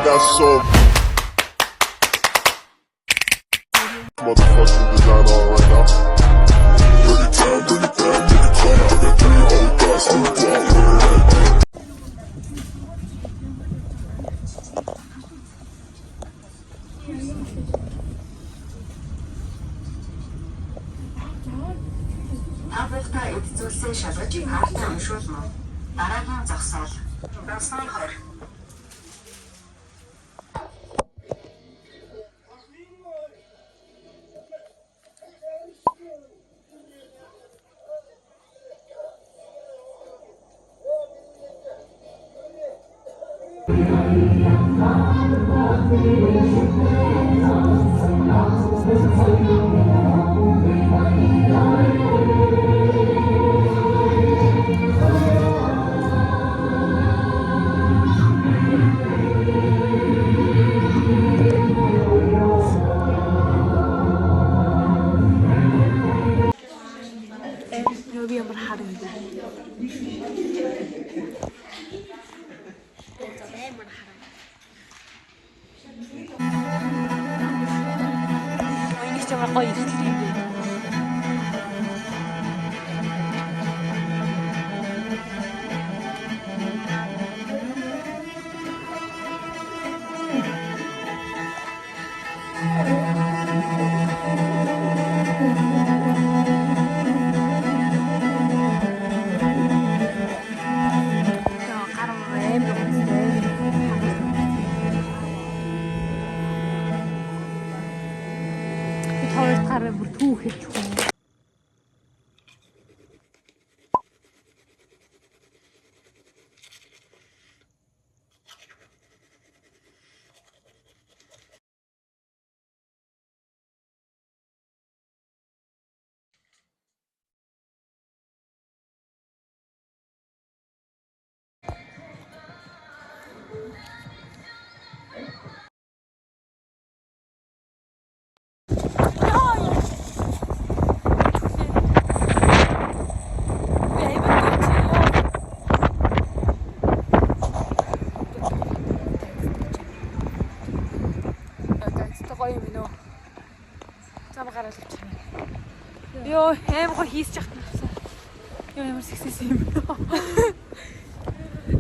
got so motherfucking design on right now. Break it down, break it down, make it clap. I got three old thoughts on the block. Where it at? Та бүхтэй эд зүйлсээ шалгаж картаа уншуулна уу? Дараагийн зогсоол. Усны хор. Йоо, би ямар хар юм бэ? Энийг ч ямар гоё эрхлэл юм бэ? Гар амар үнэтэй. Бид хоёр гараа бүр түүхэж хүн. Би аюул дүүч юу. Одоо гоё юм нөө. Зам гараад авчих юм. Йоо, аим гоё хийсэж яхад навсан. Йоо, ямар сексис юм бэ?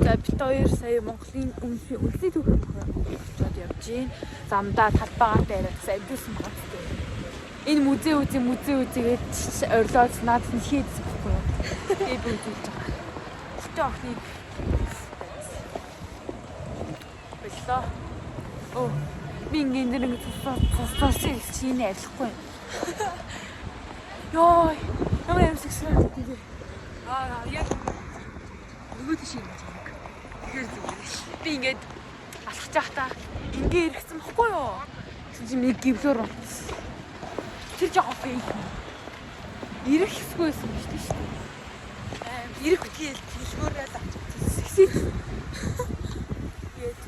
За, бид хоёр сая Монголын үндэсний үндэсний түүх очоод явж гин. Замдаа талбайгаар дайраад гэсэн амжуулсан байгаа зү. Энэ музей үзээ, музей үзээ гэж орилоод наад нь хийдсэн байхгүй юу? Тэгээ би үзүүлж байгаа. Хотын охиныг боллоо. Оо, би ингээ энэ дэр ингээ тусаа тусаа чи энэ арилахгүй юм. Йоо, ямар юм сэгсэн бэ? Аа, яг нөгөө тийш юм яг. Тэгэхээр зүгээр. Би ингээд алхаж байхдаа ингээ эргэсэн бохгүй юу? Тэгсэн чинь нэг гівлөөр унтсан. Тэр жоохон фейк юм. Ирэх хэсгүй байсан биш үү шүү дээ. Ирэх битгий хэлбөрөө л авчих. Сексит. Тэгээд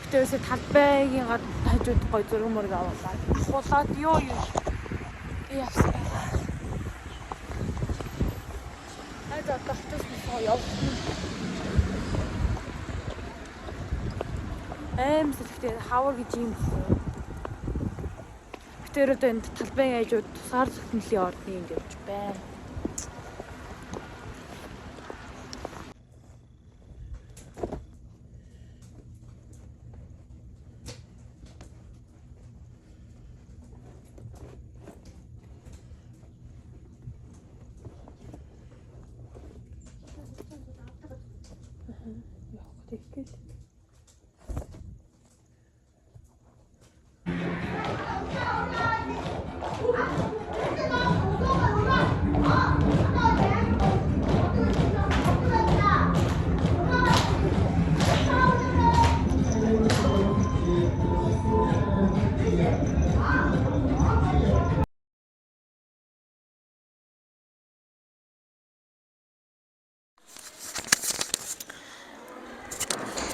битээсээ талбайгийн гад хажууд гой зураг мөрөг авуулаад ахуулаад ёо юу. Явсан байна. Хайд одоо хотоос нөхөө явах. Аим сэлхтэй хавар гэж юм бохоо. Битээр одоо энэ талбайн хажууд тусгаар зөвхөнлийн ордны энд явж байна. Явах тэгэл.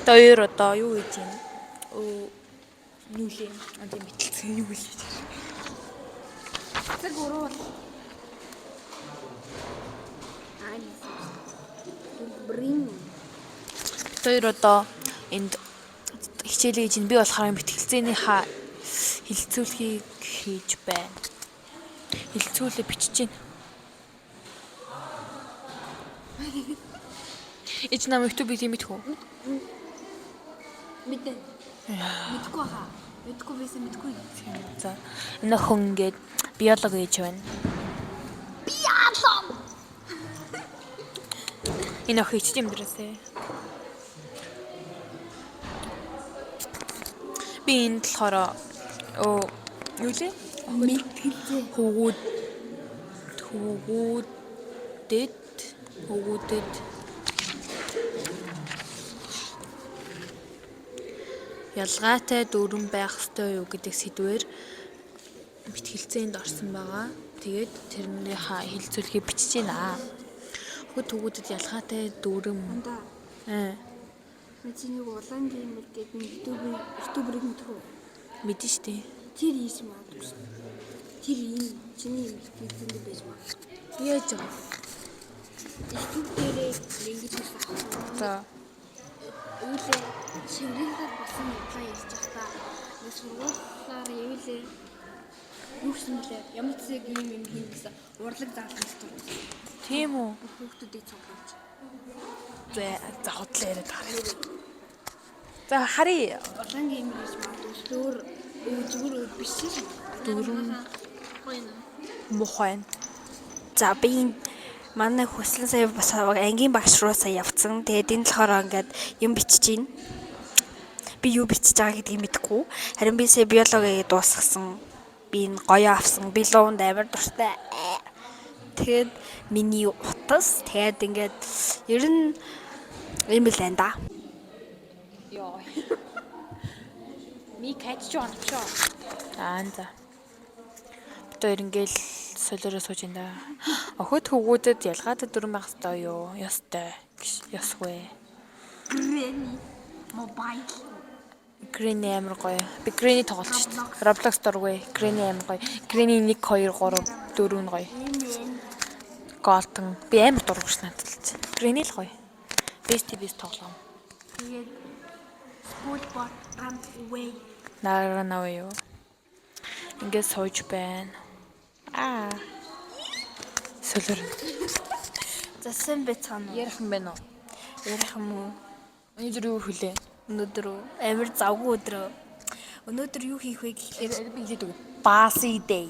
Бид хоёр одоо юу хийж юм? Өө нүлээ. Аа тийм мэтэлцэн юу хийж байна? Цэг уруул. Брин. Бид хоёр одоо энд Хичээлээ хийж би болохоор мэтгэлцээнийхаа хилцүүлгийг хийж байна. Хилцүүлээ бичиж байна. Ич нам YouTube-ийг тийм мэдэх үү? Мэдэн. Мэдгүй хаа. Мэдгүй байсан мэдгүй. За. Энэ хүн ингээд биолог хийж байна. Биолог. Энэ охин ичж юмдэрсээ. Би энд болохоор өө юу лээ? Мэтгэлзээ. Хөвгүүд хөвгүүдэд хөвгүүдэд ялгаатай дүрэн байх ёстой юу гэдэг сэдвээр мэтгэлцээнд орсон байгаа. Тэгээд тэрнийхээ хэлцүүлгийг бичиж байна. Хөхөд хөвгүүдэд ялгаатай дүрэн Унда. аа Ми чиний улаан геймер гэдэг нэг ютуберыг мэдэх үү? мэдэн штэ. Тэр ийш магадгүй шүү. Тэр ийм чиний мэтгэлзээнд байж магадгүй. Яаж байгаа? YouTube дээрээ ингэж хийсэн аахгүй. За. Үүлээ шиврэлдэл болсон явдлаа ярьж байхдаа нэг сургуулиар явилээ. Юу гэсэн бэлээ? Ямар ч зэг ийм юм хийн гэсэн урлаг заалгаж дурдсан. Тийм үү? Бүх хүүхдүүдийг цуглуулж. За за худлаа яриад байгаа. За харъя. Улаан геймер гэж магадгүй өөр өөр зүгээр өөр биш л. Дөрвөн мух байна. За би энэ манай хүслэн сая бас ангийн багш руу сая явцсан. Тэгээд энэ болохоор ингээд юм бичиж байна. Би юу бичиж байгаа гэдгийг мэдэхгүй. Харин би сая биологийг дуусгасан. Би энэ гоё авсан. Би луунд амар дуртай. Тэгээд миний утас тэгээд ингээд ер нь юм л байна да. Йоо. Ми catch you on show. Аа за. Бид хоёр ингээл солиороо сууж ин да. Охид хөвгүүдэд ялгаатай дүрэн байх ёстой юу? Ёстой. Гэж ёсгүй. Granny mobile. Granny амар гоё. Би Granny тоглож шүү дээ. Roblox дургүй. Granny амар гоё. Granny 1 2 3 4 нь гоё. Golden. Би амар дургүй ш надад л. Granny л гоё. Best best тоглоом. Тэгээд school bot run away. Нараа наваа юу. Ингээд сууж байна. Аа. Солиор. За сайн байцгаана уу? Ярих юм байна уу? Ярих юм уу? Өнөөдөр юу хүлээ? Өнөөдөр үү? Амар завгүй өдрөө. Өнөөдөр юу хийх вэ гэхлээр Би хэлээд үг. Bossy day.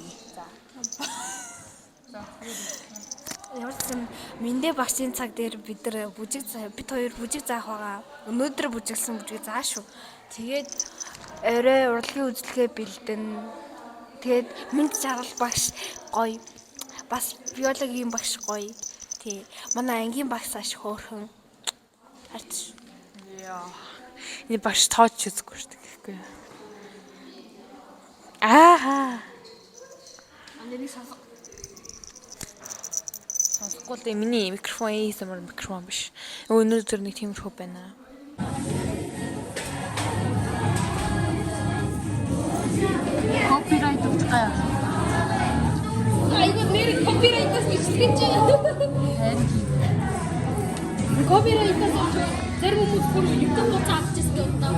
Ямар ч юм мэндэ багшийн цаг дээр бид нар бүжиг бид хоёр бүжиг заах байгаа. Өнөөдөр бүжиглсэн бүжиг заа шүү. Тэгээд орой урлагийн үзлэгээ бэлдэн. Тэгээд мэнд жаргал багш гоё. Бас биологийн багш гоё. Тий. Манай ангийн багш аш хөөрхөн. Харц. Яа. Энэ багш тооч үзэхгүй шүү дээ гэхгүй. Ааха. Анданийг сонсох. Сонсохгүй л дээ миний микрофон ASMR микрофон биш. Өнөөдөр нэг тиймэрхүү байна. Copyright өгч гая. А 이거 нэр copyright-аас бичлэгэж байгаа. Copyright-аас олж зарим хүмүүс бүр YouTube буцаа авч ирсэн удаа.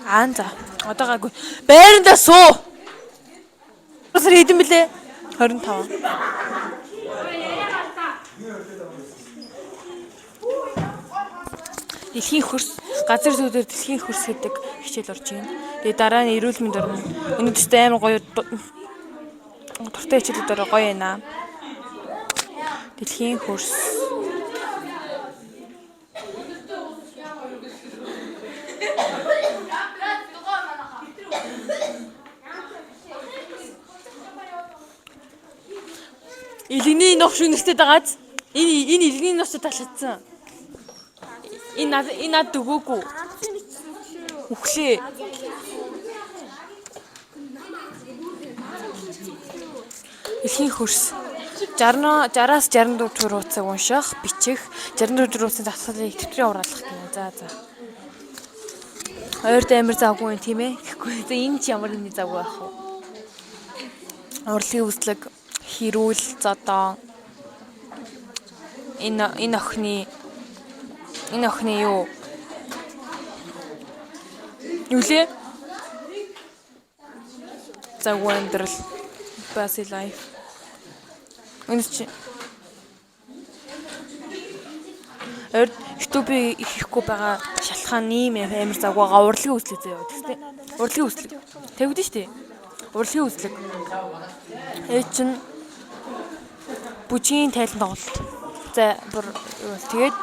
Аан за. Одоо гайгүй. Байрандаа суу. Сар хэдэн блэ? 25. Дэлхийн хөрс газар зүйдээр дэлхийн хөрс гэдэг хичээл орж байна. Тэгээ дараа нь эрүүл мэнд орно. Өнөөдөр амар гоё дуртай хичээлүүд ороо гоё байна. Дэлхийн хөрс. Илэгний нох шүнэртэй дагааз. Энэ илэгний ностой талхацсан. Энэ над өгөөгүй. Үхлээ. Дэлхийн хөрс 60 60-аас 64 хуудсыг унших, бичих, 64 хуудсын дасгалыг тэмдгэрийн ураалгах гинэ. За за. Ойрд амар завгүй юм тийм ээ. Гэхгүй. За энэ ч ямар нэгний завгүй байх вэ? Урлагийн үзлэг, хэрүүл, зодон. Энэ охины юу? Юу лээ? Завгүй амьдрал. Busy life. Энэ чи ойр YouTube-ийг хийхгүй байгаа шалтгаан ийм амар завгүй байгаа урлагийн үзлэг заяа. Тэгсэн. Урлагийн үзлэг. Тэгвдэн шүү дээ. Урлагийн үзлэг. Ээ чин бүжгийн тайлан тоглолт. За бүр тэгээд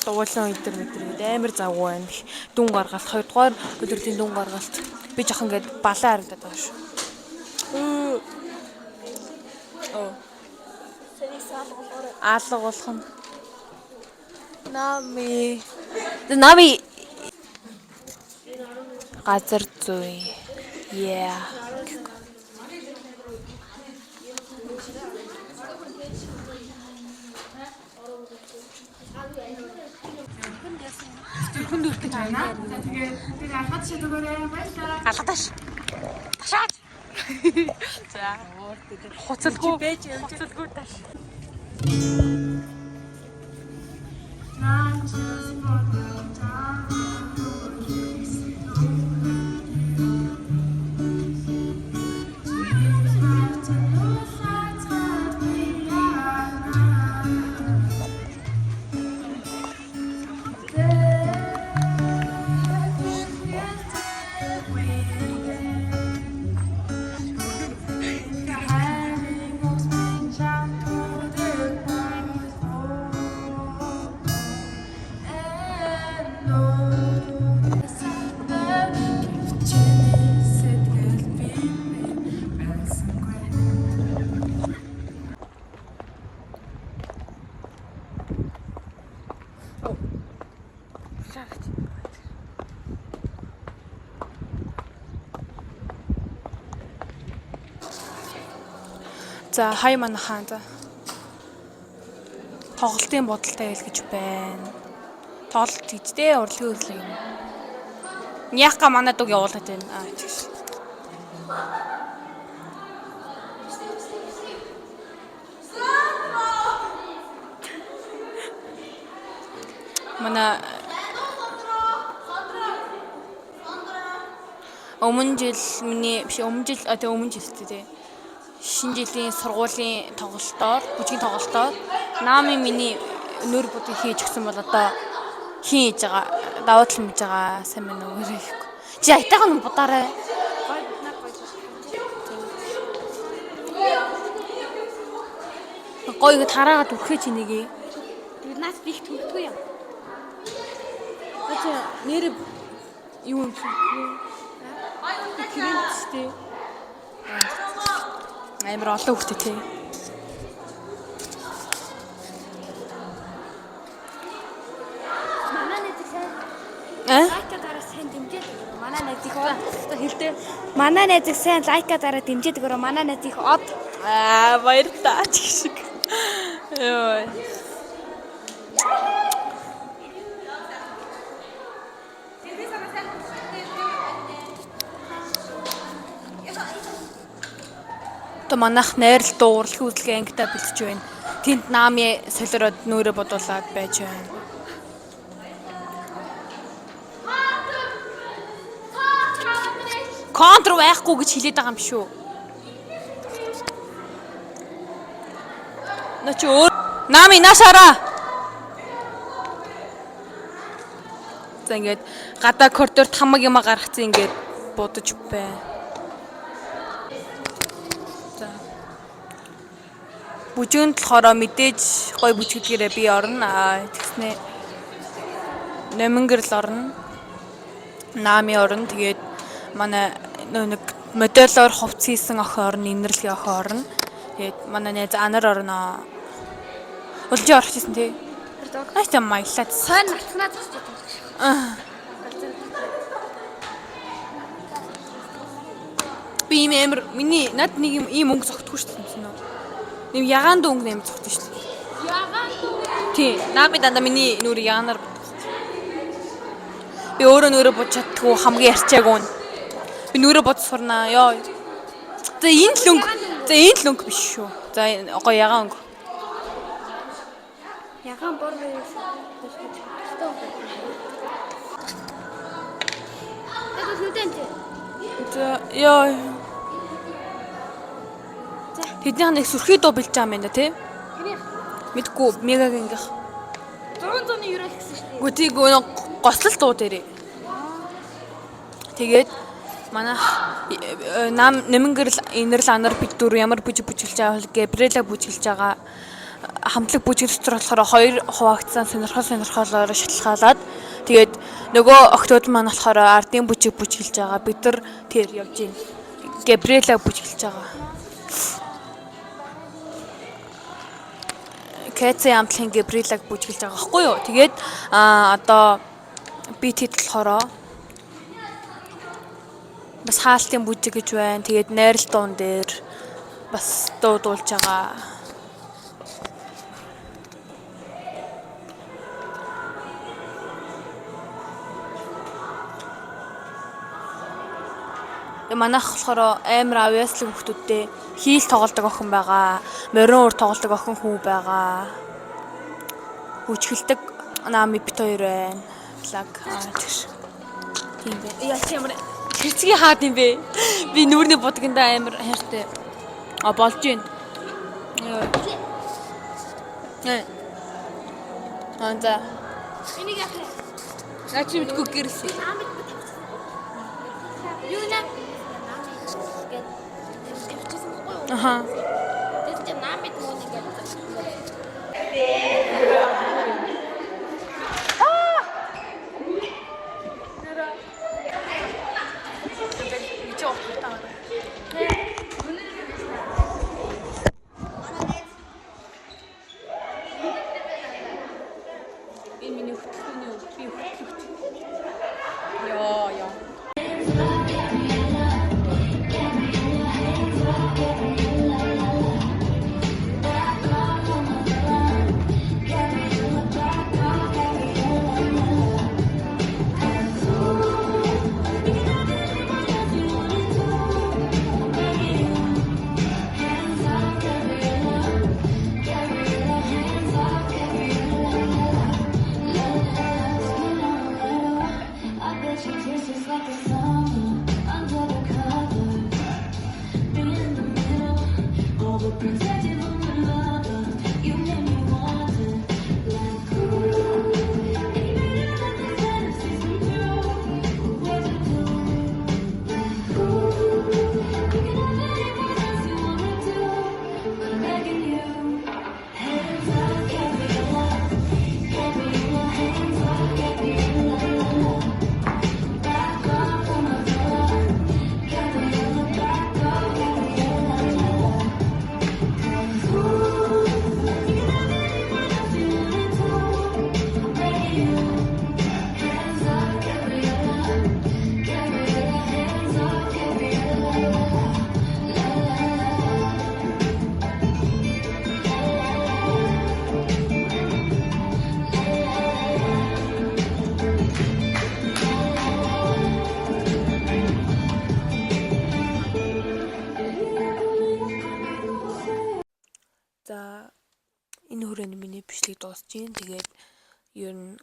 дугуулсан өдр мэдэр гээд амар завгүй байна. Дүн гаргалт 2 дугаар өдрийн дүн гаргалт. Би жоохон ингээд балан харагдаад байгаа шүү. Оо. Алга болох нь. Нами. Нами газар зүй. Yeah. Алгадаш. Ташаач. За. Хуцалгүй. Хуцалгүй таш. За хай манайхаа за. Тоглолтын бодолтой байл гэж байна. Тоглолт гэж дээ урлагийн үзлэг юм. Яах га манай дүг явуулаад байна. Аа тэгш. Манай өмнө жил миний биш өмнө жил а тэг өмнө жил тий. Шинэ жилийн сургуулийн тоглолтоор, бүжгийн тоглолтоор наамын миний нүүр будыг хийж өгсөн бол одоо хин хийж байгаа, давуу тал мэж байгаа, сайн байна уу гэрээ ихгүй. Чи аятайхан нь будаарай. Гой ингэ тараагаад үрхээ чи нэгээ. Тэгээд наас би их төрдгөө юм. Ача нэр юу юм чи? Крем ч тий. Амар олон хүүхдээ тий. Манай найзыг сайн Аа? лайка дараа сайн дэмжиж өгөөрэй. Манай найз их од. Хэлдэ. Манай найзыг сайн лайка дараа дэмжиж өгөөрэй. Манай найз их од. Аа, баярлалаа ч гэх шиг. Йой. Одоо манайх найрал дуу урлагийн үзлэгийн ангитай бэлтэж байна. Тэнд наами солиороод нүрэ бодуулаад байж байна. Контр байхгүй гэж хэлээд байгаа юм шүү. Наа чи өөр Нами наашаараа. За ингээд гадаа коридор тамаг юма гаргацсан ингээд будаж байна. За. Бүжгээнд болохоор мэдээж гой бүжгэлгээрээ би орно. Аа тэгснэ Номингэрл орно. Нами орно. Тэгээд манай нөө нэг моделоор хувц хийсэн охин орно, инэрлэгийн охин орно. Тэгээд манай найз Анар орно. Улжи орох гэсэн тий. Айта маялаа. Хойно нацнаа зогсож байгаа. Би ийм амар миний над нэг юм ийм өнгө зогтдгүй шүү дээ юм уу? Нэм ягаан дүү өнгө амар зогтсон шүү дээ. Ягаан дүү. Тий. Нами дандаа миний нүрийг ягаанаар буддаг. Би өөрөө нүрээ будж чаддгүй хамгийн ярьчаагүй нь. Би нүрээ будж сурнаа. Йоо. За энэ л өнгө. За энэ л өнгө биш шүү. За энэ гоё ягаан өнгө. Ягаан бор байсан. Тэгээд нүдэн тий. За ёо. Тэднийх нэг сүрхий дуу бэлж байгаа юм байна да тий? Тэрийг Мэдгүй мегагингийнх. 600-ны евро гэсэн шүү дээ. Үгүй тийм нэг гослол дуу дээрээ. Тэгээд манайх нам нэмэнгэрл инэрл анар бид дөрөв ямар бүжиг бүжиглж байгаа вэ? Габриэла бүжиглж байгаа хамтлаг бүжиглэх дотор болохоор хоёр хуваагдсан сонирхол сонирхолоор шалтгаалаад тэгээд нөгөө охтууд маань болохоор ардын бүжиг бүжиглж байгаа. Бид нар тэр явж гин. Габриэла бүжиглж байгаа. Кэци амтлын Габриэлаг бүжиглж байгаа байхгүй юу? Тэгээд аа одоо би тэд болохоор бас хаалтын бүжиг гэж байна. Тэгээд найрал дуун дээр бас дуу дуулж байгаа. Тэгээ Манайх болохоор амар авьяаслаг хүмүүстэй хийл тоглодог охин байгаа. Морин уур тоглодог охин хүү байгаа. Бүжгэлдэг наами бит хоёр байна. Лаг аа тэр. Тийм бэ. Яа чи ямар хэрцгий хаад юм бэ? Би нүүрний будгандаа амар хайртай. А болж гин. Э. Аа за. Энийг яах вэ? Наа чи мэдгүй гэрсэн. Аамд би тавьчихсан. Юу нэ? Гээд тавьчихсан байхгүй юу? Аха. Тэр чинь наамд мөн ингээд Энэ миний хөтөлбөрний үг. Би хөтлөгч. Йоо ёо. I bet your kisses like the summer under the cover. Be in the middle, overprotective of my lover. You make me want it like ooh. And you know that the fantasies come true. What you do? Like ooh, you can have anything else you wanna do, but I'm begging you, hands up, Gabriella, Gabriella, hands up, Gabriella. Back off on my villa, Gabriella, back off, Gabriella. 'Cause ooh, you can have anyone else you wanna do. I'm begging you, hands up, Gabriella, Gabriella, hands up, Gabriella. La la la. За энэ хүрээнд миний бичлэг дуусч байна. Тэгээд ер нь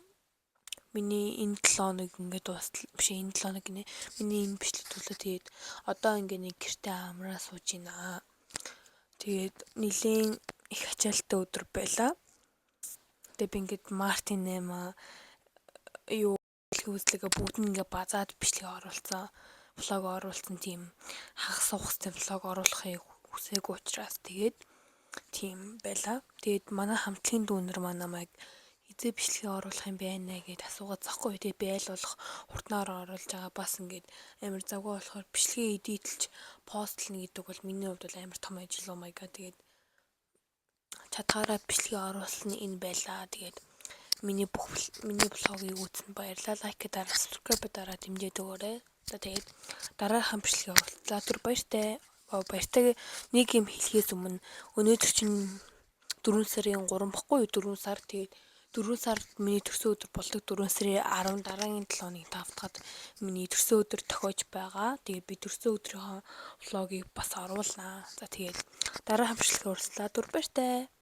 Миний энэ 7 хоног ингээд дуустал биш, энэ 7 хоног гинэ. Миний энэ бичлэг дууслаа. Тэгээд одоо ингээд нэг гэртээ амраа сууж байна. Тэгээд нилээн их ачаалттай өдөр байлаа. Тэгээд би ингээд Мартын 8 юу үзлэгээ бүгд нь ингээ базаад бичлэг оруулсан. Vlog оруулсан, тийм хагас ухастай vlog оруулахыг хүсээгүй учраас тэгээд тийм байлаа. Тэгээд манай хамтлагийн дүүнер маань намайг хэзээ бичлэгээ оруулах юм байна гэд асуугаад захгүй. Тэгээд би аль болох хурднаар оруулж байгаа. Бас ингээд амар завгүй болохоор бичлэгээ edit лж post лно гэдэг бол миний хувьд бол амар том ажил, oh my God. Тэгээд чадгаараа бичлэгээ оруулсан энэ байлаа. Тэгээд миний бүх миний vlog ыг үзсэнд баярлалаа. Like дараа, subscribe дараа дэмжиж өгөөрэй. За, тэгээд дараагийн бичлэгээ уулзлаа. Түр баяртай. Баяртай. Нэг юм хэлэхээс өмнө өнөөдөр чинь 4 сарын 3 баггүй юу? 4 сар. Тэгээд 4 сард миний төрсөн өдөр болдог. 4 сарын 10, дараагийн 7 хоногийн 5 дахьд миний төрсөн өдөр тохиож байгаа. Тэгээд би төрсөн өдрийнхөө vlog ыг бас оруулнаа. За, тэгээд дараагийн бичлэгээр уулзлаа. Түр баяртай.